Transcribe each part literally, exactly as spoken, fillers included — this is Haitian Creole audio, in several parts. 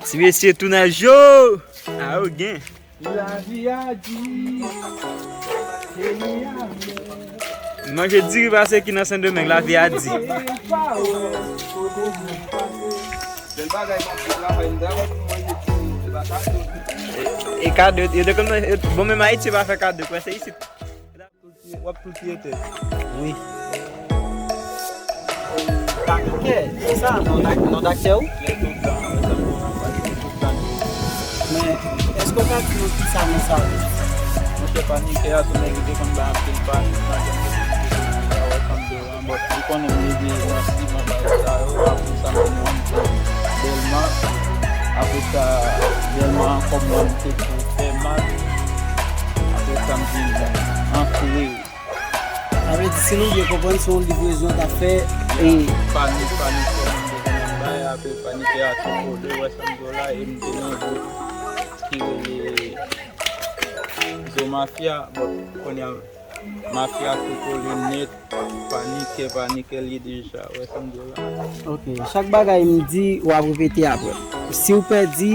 Ti mesye tounaj yo! A yo gen. Lavi a di. Manje diri pase ki nan Sendomeng, lavi a di. E kado, yo te konn, bon, menm Ayiti yo pa fè kado, kwè se isit. W ap tou tiye tèt. Wi. Panikè, se sa non dak-, non daktè ou? Tiye tout tan, wè sa m di w, tiye tout tan. Men, èske w ka di nou kisa non sa vle di? Monchè, panikè a se yon nèg ki te konn bay anpil panik nan janm de, wè sa m di w la, but li konnen m leve nan siman bagay sa yo, apre sa m vin rann kont Dèlma, apre sa Dèlma ankò m rann kont fè mal, apre sa m vin antre. Sa vle di, si nou byen konprann, se yon livrezon w t ap fè, e panik, panik, fè moun bezwen nan bay, apre panikè a tou kole, wè sa m di w la, e m te nan gwoup ki rele Zo Mafya, bon, kounye a, mafya tou kole nèt, panikè, panikè l ye deja, wè sa m di w la. Ok, chak bagay m di, w ap repete apre. Si w pèdi,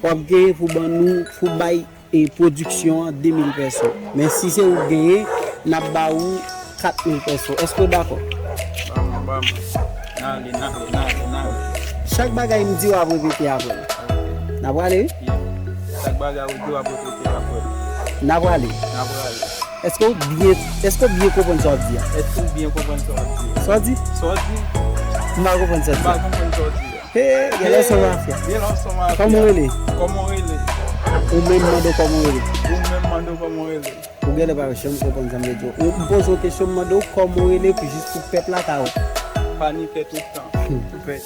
w ap genyen pou ban nou, pou bay e pwodiksyon an de mil pèso. Men si se ou k genyen, n ap ba ou kat mil pèso. Èske w dakò? Ba mwen, ba mwen. N ale, n ale, n ale, n ale. Chak bagay m di w ap repete apre m. N a prale, wi? Yeah. Chak bagay ou di w ap repete apre m. N a prale. N a prale. Èske w byen, èske w byen konprann sa w ap di a? Èske w byen konprann sa w ap di a? Sa w di? Sa w di? M pa konprann sa w di a. M pa konprann sa w di a. Hey, genlè se yon mafya. Genlè se yon mafya. Kòman w rele? Kòman w rele? Ou menm mande w kòman w rele. Ou menm mande w kòman w rele. Ou genlè pa janm konprann sa m vle di w. Ou, m poze w kesyon, m mande w kòman w rele, pou jis pou pèp la ka wè. Panikè tout tan. Hmm. Pou pèp.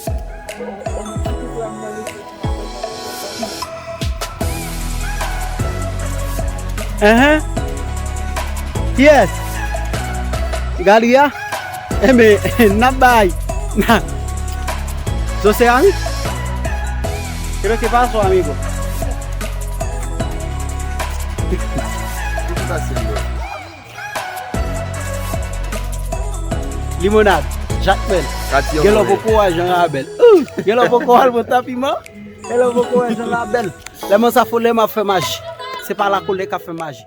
Enhen. Kiyès? Galya? Enben, n ap bay. Zo Seramik? Creo que pasó, amigo. Limonad, Jakmèl. Genlè w poko wè Jan Rabèl. Ou, genlè w poko al pran tan piman. Genlè w poko wè Jan Rabèl. Lè mwen sa fò, lè m ap fè maji. Se pa lakolè k ap fè maji.